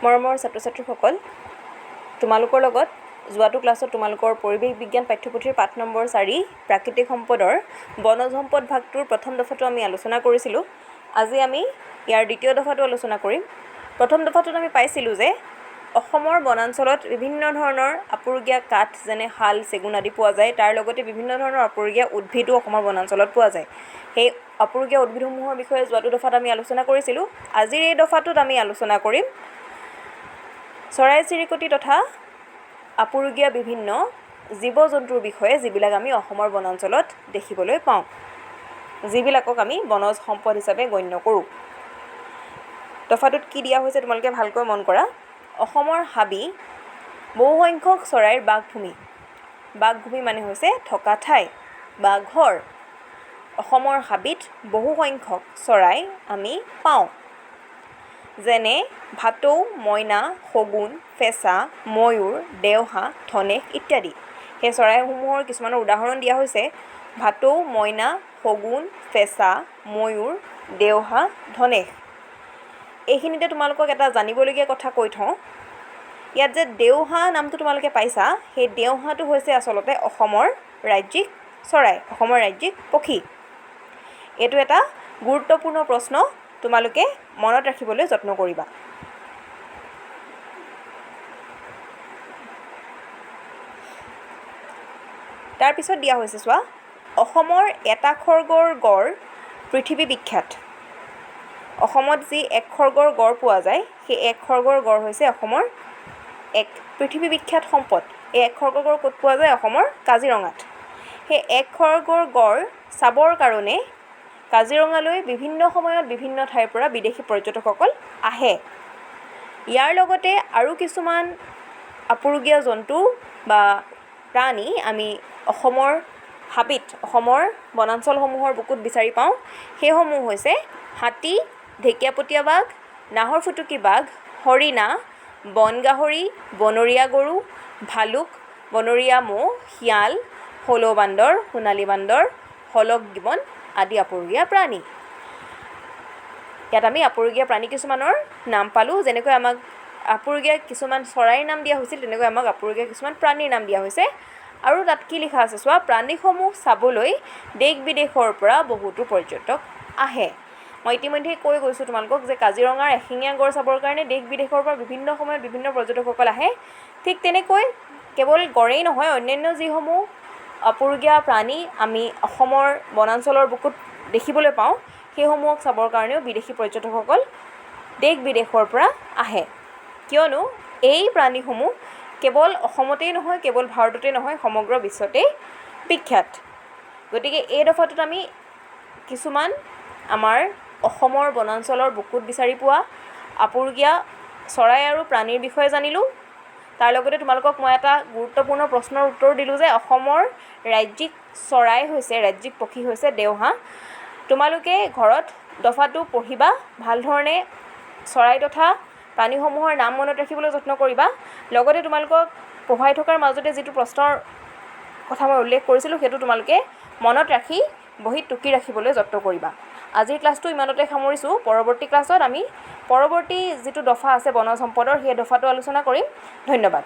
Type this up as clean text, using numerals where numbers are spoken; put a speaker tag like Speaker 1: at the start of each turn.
Speaker 1: মৰমৰ ছাত্ৰ ছাত্ৰীসকল, তোমালোকৰ লগত যোৱাটো ক্লাছত তোমালোকৰ পৰিৱেশ বিজ্ঞান পাঠ্যপুথিৰ পাঠ নম্বৰ 4 প্ৰাকৃতিক সম্পদৰ বনজ সম্পদ ভাগটোৰ প্ৰথম দফাটো আমি আলোচনা কৰিছিলোঁ। আজি আমি ইয়াৰ দ্বিতীয় দফাটো আলোচনা কৰিম। প্ৰথম দফাটোত আমি পাইছিলোঁ যে অসমৰ বনাঞ্চলত বিভিন্ন ধৰণৰ আপুৰুগীয়া কাঠ যেনে শাল, চেগুন আদি পোৱা যায়। তাৰ লগতে বিভিন্ন ধৰণৰ আপুৰুগীয়া উদ্ভিদো অসমৰ বনাঞ্চলত পোৱা যায়। সেই আপুৰুগীয়া উদ্ভিদসমূহৰ বিষয়ে যোৱাটো দফাত আমি আলোচনা কৰিছিলোঁ। আজিৰ এই দফাটোত আমি আলোচনা কৰিম চৰাই চিৰিকটি তথা আপুৰুগীয়া বিভিন্ন জীৱ জন্তুৰ বিষয়ে, যিবিলাক আমি অসমৰ বনাঞ্চলত দেখিবলৈ পাওঁ, যিবিলাকক আমি বনজ সম্পদ হিচাপে গণ্য কৰোঁ। দফাটোত কি দিয়া হৈছে তোমালোকে ভালকৈ মন কৰা। অসমৰ হাবি বহুসংখ্যক চৰাইৰ বাসভূমি। বাসভূমি মানে হৈছে থকা ঠাই বা ঘৰ। অসমৰ হাবিত বহুসংখ্যক চৰাই আমি পাওঁ, যেনে ভাটৌ, মইনা, শগুন, ফেঁচা, ময়ূৰ, দেওহাঁহ, ধনেশ ইত্যাদি। সেই চৰাইসমূহৰ কিছুমানৰ উদাহৰণ দিয়া হৈছে: ভাটৌ, মইনা, শগুন, ফেঁচা, ময়ূৰ, দেওহাঁহ, ধনেশ। এইখিনিতে তোমালোকক এটা জানিবলগীয়া কথা কৈ থওঁ। ইয়াত যে দেওহাঁহ নামটো তোমালোকে পাইছা, সেই দেওহাঁহটো হৈছে আচলতে অসমৰ ৰাজ্যিক চৰাই, অসমৰ ৰাজ্যিক পক্ষী। এইটো এটা গুৰুত্বপূৰ্ণ প্ৰশ্ন, তোমালোকে মনত ৰাখিবলৈ যত্ন কৰিবা। তাৰপিছত দিয়া হৈছে চোৱা, অসমৰ এটা খৰ্গৰ গড় পৃথিৱী বিখ্যাত। অসমত যি এক খৰ্গৰ গড় পোৱা যায়, সেই এক খৰ্গৰ গড় হৈছে অসমৰ এক পৃথিৱী বিখ্যাত সম্পদ। এই এক খৰ্গৰ গড় ক'ত পোৱা যায়? অসমৰ কাজিৰঙাত। সেই এক খৰ্গৰ গড় চাবৰ কাৰণে কাজিৰঙালৈ বিভিন্ন সময়ত বিভিন্ন ঠাইৰ পৰা বিদেশী পৰ্যটকসকল আহে। ইয়াৰ লগতে আৰু কিছুমান আপুৰুগীয়া জন্তু বা প্ৰাণী আমি অসমৰ হাবিত, অসমৰ বনাঞ্চলসমূহৰ বুকুত বিচাৰি পাওঁ। সেইসমূহ হৈছে হাতী, ঢেকীয়াপতীয়া বাঘ, নাহৰফুটুকী বাঘ, হৰিণা, বন গাহৰি, বনৰীয়া গৰু, ভালুক, বনৰীয়া ম'হ, শিয়াল, হলৌ বান্দৰ, সোণালী বান্দৰ, হলক গিবন আদি আপুৰুগীয়া প্ৰাণী। ইয়াত আমি আপুৰুগীয়া প্ৰাণী কিছুমানৰ নাম পালোঁ। যেনেকৈ আমাক আপুৰুগীয়া কিছুমান চৰাইৰ নাম দিয়া হৈছিল, তেনেকৈ আমাক আপুৰুগীয়া কিছুমান প্ৰাণীৰ নাম দিয়া হৈছে। আৰু তাত কি লিখা আছে চোৱা, প্ৰাণীসমূহ চাবলৈ দেশ বিদেশৰ পৰা বহুতো পৰ্যটক আহে। মই ইতিমধ্যেই কৈ গৈছোঁ তোমালোকক যে কাজিৰঙাৰ এশিঙীয়া গড় চাবৰ কাৰণে দেশ বিদেশৰ পৰা বিভিন্ন সময়ত বিভিন্ন পৰ্যটকসকল আহে। ঠিক তেনেকৈ কেৱল গড়েই নহয়, অন্যান্য যিসমূহ আপুৰুগীয়া প্ৰাণী আমি অসমৰ বনাঞ্চলৰ বুকুত দেখিবলৈ পাওঁ, সেইসমূহক চাবৰ কাৰণেও বিদেশী পৰ্যটকসকল দেশ বিদেশৰ পৰা আহে। কিয়নো এই প্ৰাণীসমূহ কেৱল অসমতেই নহয়, কেৱল ভাৰততেই নহয়, সমগ্ৰ বিশ্বতেই বিখ্যাত। গতিকে এই দফাটোত আমি কিছুমান আমাৰ অসমৰ বনাঞ্চলৰ বুকুত বিচাৰি পোৱা আপুৰুগীয়া চৰাই আৰু প্ৰাণীৰ বিষয়ে জানিলোঁ। তাৰ লগতে তোমালোকক মই এটা গুৰুত্বপূৰ্ণ প্ৰশ্নৰ উত্তৰ দিলোঁ যে অসমৰ ৰাজ্যিক চৰাই হৈছে, ৰাজ্যিক পক্ষী হৈছে দেওহাঁহ। তোমালোকে ঘৰত দফাটো পঢ়িবা, ভালধৰণে চৰাই তথা প্ৰাণীসমূহৰ নাম মনত ৰাখিবলৈ যত্ন কৰিবা। লগতে তোমালোকক পঢ়াই থকাৰ মাজতে যিটো প্ৰশ্নৰ কথা মই উল্লেখ কৰিছিলোঁ, সেইটো তোমালোকে মনত ৰাখি বহীত টুকি ৰাখিবলৈ যত্ন কৰিবা। আজিৰ ক্লাছটো ইমানতে সামৰিছোঁ। পৰৱৰ্তী ক্লাছত আমি পৰৱৰ্তী যিটো দফা আছে বনজ সম্পদৰ, সেই দফাটো আলোচনা কৰিম। ধন্যবাদ।